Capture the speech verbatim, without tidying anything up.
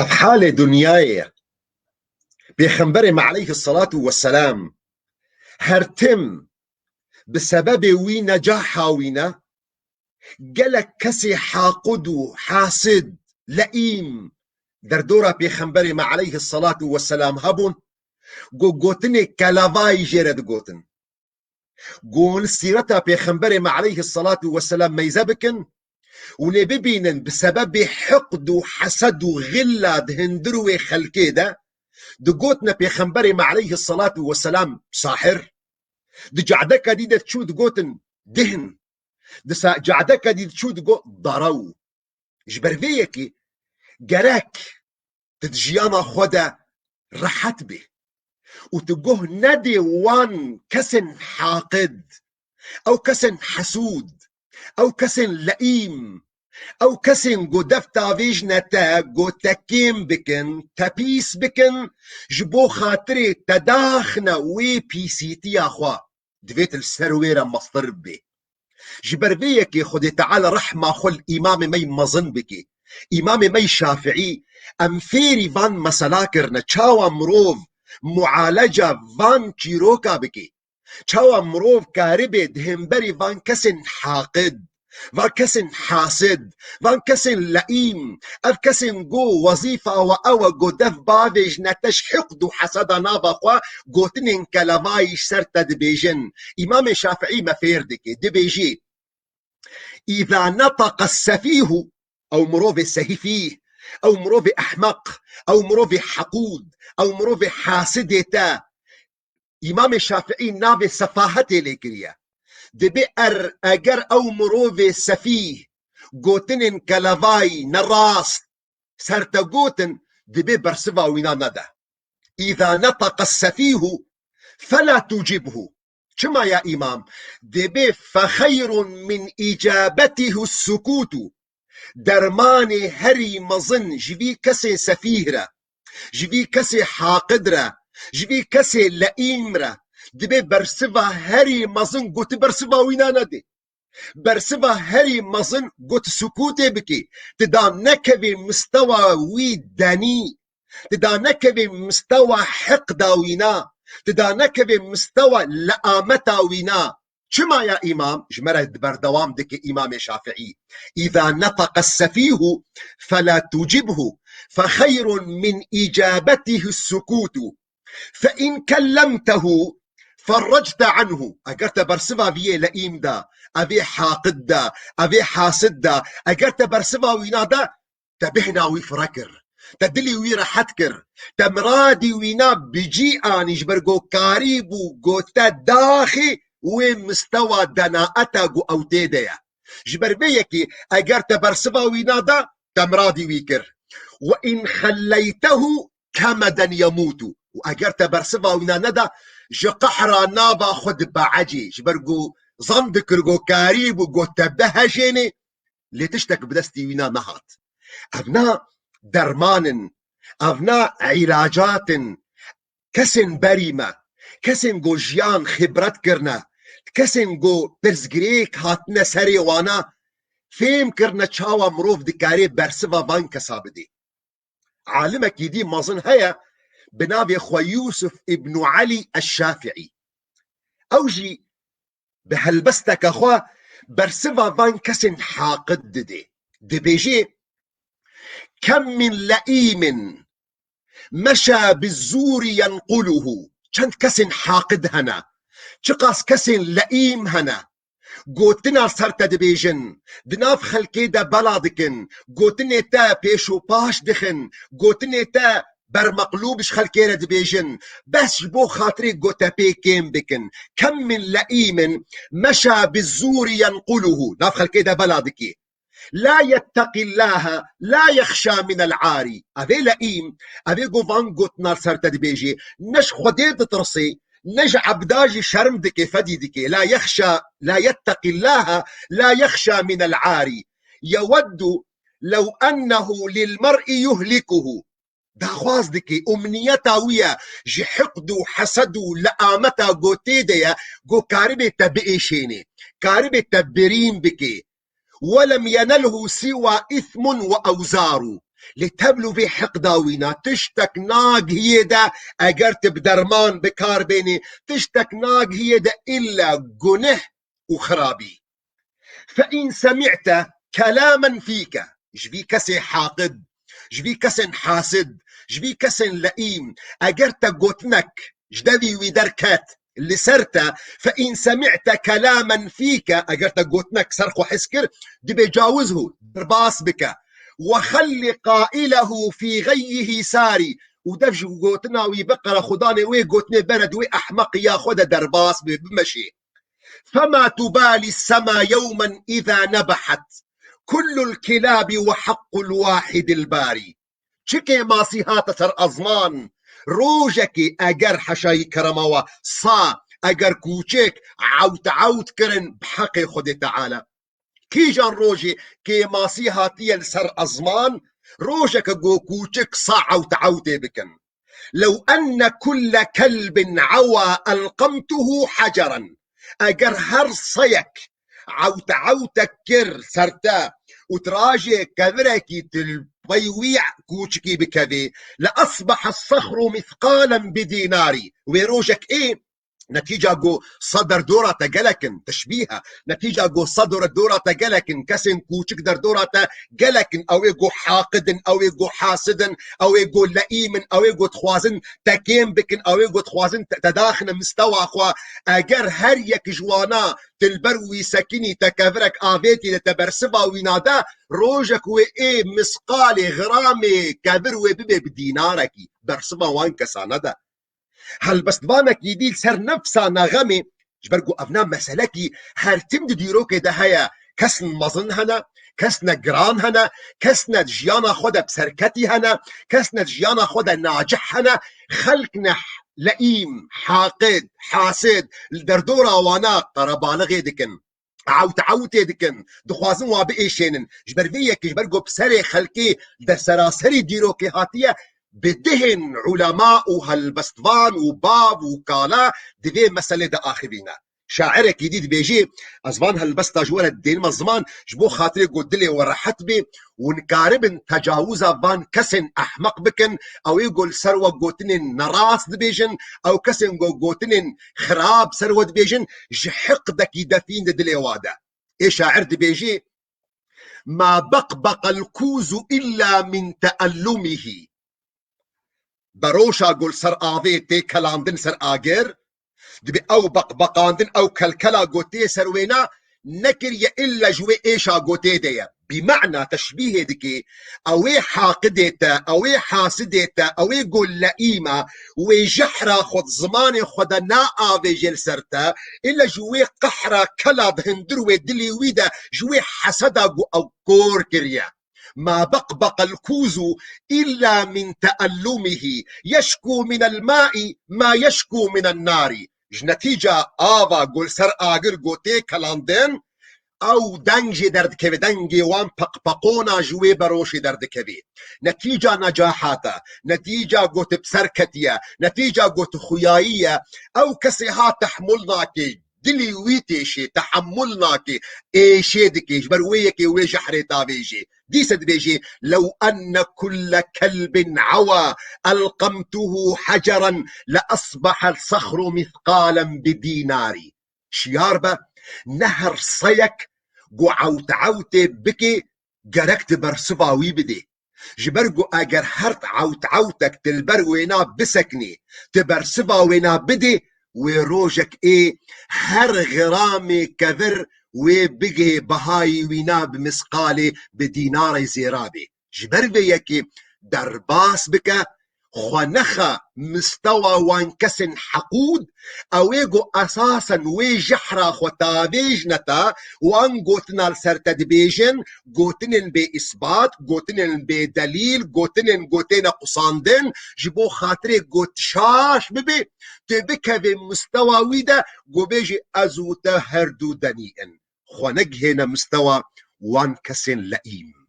Ev halê dinyayê ye. Pêxemberê me aleyhisselatu vesselam her tim bi sebebê wî necaha wî ne, gelek kesê haqid û hasid, leîm derdora Pêxemberê me aleyhisselatu vesselam hebûn, ku gotinê kelavayî jê re digotin. Gon sîreta Pêxemberê me aleyhisselatu vesselam meyze bikin û lê bibînin bi sebebê hiqd û hesed û xilla di hundir wê xelkê de digotine Pêxemberê me aleyhisselatu vesselam sahir. Di cadeka dî de diçû digotin dihin. Di sa-, cadeka dî diçû digot darew. Ji ber vê yekê gerek tu di jiyana xwe de rehet bî û tu guh nedê wan kesên haqid, ew kesên hesûd, ew kesên leîm, ew kesên ku dev tavêjine te, ku te kêm bikin, te pîs bikin, ji bo xatirê te daxine wê pîsîtiya xwe. Divê tu li ser wê re mestir bibê. Ji ber vê yekê Xwedê Teala rehma xwe li îmamê me yî mezin bike. Îmamê me yî Şafiî, em fêrî van mesela kirine, çawa mirov mualeca van çîroka bike. Çawa mirov karibe di hemberî van kesên haqid, van kesên hasid, van kesên leîm, ev kesên ku wezîfa we ew e ku dev bavêjine te ji hiqd û heseda nava xwe, gotinên kelavayî ji ser te dibêjin. Îmamê Şafiî me fêr dike, dibêjî, "Îza netaqa sefîhu", ew mirovê sehîfî, ew mirovê ehmeq, ew mirovê heqûd, ew mirovê hasidê te, Îmamê Şafiî navê sefahetê lê kiriye. Dibê er, eger ew mirovê sefîh gotinên kelavayî nerast ser te gotin, dibê bersiva wîna nede. "Îza netaqa sefîhu fela tucibhu." Çima ya îmam? Dibê "fexeyrun min îcabetihu sukutu." Dermanê herî mezin ji vî kesê sefîh re, ji vî kesê haqid re, ji vî kesê leîm re, dibê bersiva herî mezin ku tu bersiva wîna nedê. Bersiva herî mezin ku tu sukûtê bikî. Tu da nekevê mistewa wî denî. Tu da nekevê mistewa heqda wîna. Tu da nekevê mistewa leameta wîna. Çima ya îmam? Ji me re berdewam dike Îmamê Şafiî. "Îza netaqa sefîhu fela tucibhu, fexeyrun min îcabetihi sukutu. Fe in kellemtehu ferrecte anhu." Eger te bersiva viyê leîm da, evê haqid da, evê hasid da, eger te bersiva wîna da, te bêhna wî fire kir. Te dilî wî rehet kir. Te miradî wîna bi cî anî, ji ber ku karî bû ku te daxî wê mistewa denaeta ku ew tê de ye. Ji ber vê yekê eger te bersiva wîna da, te miradî wî kir. "Ve in xelleytehu kemeden yemûtu." Û eger te bersiva wîna neda, ji qehra nava xwe dibeecê. Ji ber ku zan dikir ku karî bû ku te bihejênê, lê tiştek bi destî wîna nehat. Evna derman in, evna îlacat in, kesên berî me, kesên ku jiyan xibret kirine, kesên ku pirsgirêk hatine serê wana, fêm kirine çawa mirov dikarê bersiva van kesa bidê. Alimekî dî mezin heye, bi navê xwe Yûsif îbnû Elî Eşşafîî. Ew jî bi helbesteke xwe bersiva van kesên haqid didê. Dibêjê, "Kem min leîmin meşa bizzûri yenquluhu." Çend kesên haqid hene, çiqas kesên leîm hene, gotina ser te dibêjin, di nav xelkê de bela dikin, gotinê te pêş û paş dixin, gotinê te bermeqlûb ji xelkê re dibêjin, bes ji bo xatirê ku te pê kêm bikin. "Kem min leîmin meşa bizzûri yenquluhu." Nav xelkê de bela dikî. "La yetteqillaha, la yexşa minel arî." Evê leîm, evê ku van gotina ser te dibêjê, ne ji Xwedê ditirsê, ne ji ebda jî şerm dike, fedî dike. "La yexşa, la yetteqillaha, la yexşa minel arî. Yeweddu lew ennehu lil mer'i yuhlikuhu." Daxwaz dike, umniyeta wî ye, ji hiqd û hesed û leameta ku tê de ye, ku karibê te biêşênê, karibê te birîn bike. "Welem yenelhu siwa îthmun ve ewzaru." Lê tevlû vê heqda wîna tiştek nagihiyê de, eger tu bi derman bi kar bênî, tiştek nagihiyê de illa guneh û xirabî. Fe in semî'te kelamen fîke, ji vî kesê haqid, ji vî kesên hasid, ji vî kesên leîm, eger te gotinek ji devî wî derket, li ser te, fe in semî'te kelamen fîke, eger te gotinek ser xwe his kir, dibê cawizhu, derbas bike. Ve xelli qailehu fî geyyihi sarî, û dev ji gotina wî biqere, xudanê wê gotinê bere di wê ehmeqiya xwe de derbas be, bimeşê. Fema tubalî sema yewmen îza nebehet. Kullul kilâbi ve haqqul wahidil barî. Çi kêmasî hate ser ezman, rojekê eger heşayî kerema we sa, eger kûçek ewt ewt kirin bi heqê Xwedê Teala. Kîjan rojê kêmasî hatiye li ser ezman, rojeke go kûçik sa ewt ewtê bikin. Lew enne kulle kelbin awa elqemtuhu heceren. Eger her seyek ewt ewtek kir ser te û tirajê kevirekî til pey wî kûçikî bikevê, le asbehe sexru mîsqalen bi dînarî. Wê rojek ê Netîca ku sed derdora te gelek in, teşbîh e. Netîca ku sed dora te gelek in, kesên kûçik derdora te gelek in, ew ê ku haqid in, ew ê ku hasid in, ew ê ku leîm in, ew ê ku dixwazin te kêm bikin, ew ê ku dixwazin te, te daxine mistewa xwe. Eger her yek ji wana tu li ber wî sekinî, te kevirek avêtî de, te bersiva wî nade, rojek wê ê misqalê, gramê kevir wê bibe bi dînarekî, bersiva wan kesa nede. Helbestvanekî dî li ser nefsa nexemê, ji ber ku evna meselekî her tim di dîrokê de heye, kesn mezin hene, kesne giran hene, kesne di jiyana xwe de bi serketî hene, kesne di jiyana xwe de nacih hene, xelk ne leîm, haqid, hasid, li derdora wana qerebalixê dikin. Ewt ewtê dikin, dixwazin wa biêşênin. Ji ber vê yekê, ji ber ku bi serê xelkê der seraserî dîrokê hatiye, bi dihên ulema û helbestvan û bav û kala di vê meselê de axivîne. Şairekî dî dibêjê, ez van helbesta ji we re dênime ziman, ji bo xatirê ku dilê we rehet bê û nikaribin tecawiza van kesên ehmeq bikin, ew ê ku li ser we gotinên nerast dibêjin, ew kesên ku gotinên xirab ser we dibêjin, ji hiqdekî defîn di dilê wa de. Ê şair dibêjê, ma beqbeqel kûzu illa min teellumihî. Beroşa ku li ser avê tê kelandin ser agir, dibê ew beqbeqandin, ew kelkela ku tê ser wêna nekiriye illa ji wê êşa ku tê de ye. Bi mana teşbîhê dike, ew ê haqidê te, ew ê hasidê te, ew ê ku leîm e, wê jehra xwe di zimanê xwe de naavêje li ser te, illa ji wê qehra kela di hundir wê dilê wî de, ji wê heseda ku ew kor kiriye. Ma beqbeqel kûzu illa min teellumihî, yeşkû minel maî ma yeşkû minen narî. Ji netîca ava ku li ser agir ku tê kelandin, ew deng jê derdikeve, dengê wan peqpeqona ji wê beroşê derdikeve. Netîca necahat e, netîca ku tu bi ser ketiye, netîca ku tu xuyayî ye, ew kesê ha tehmul nake, dilî wî têşê, tehemul nake, êşê dike, ji ber wê yekê wê jehrê tavêjê. Dîse dibêjê, lew enne kulle kelbin awa elqemtuhu heceren le esbehe sexru mîthqalen bi dînarî. Şiyar be, ne her seyek ku ewt ewtê bike, gerek tu bersiva wî bidê. Ji ber ku eger her ewt ewtek tu li ber wêna biseknî, tu bersiva wêna bidê, wê rojek ê her xiramê kevir wê bigihê bihayî wîna bi misqalê, bi dînarê zêra bê. Ji ber vê yekê derbas bike, xwe nexe mistewa wan kesên heqûd, ew ê ku esasen wê jehra xwe tavêjne te, wan gotina li ser te dibêjin, gotinên bê îsbat, gotinên bê delîl, gotinên ku têne qusandin, ji bo xatirê ku tu şaş bibê, tu bikevê mistewa wî de, ku bêjî ez û te her du denî in. Xwe negihêne mistewa wan kesên leîm.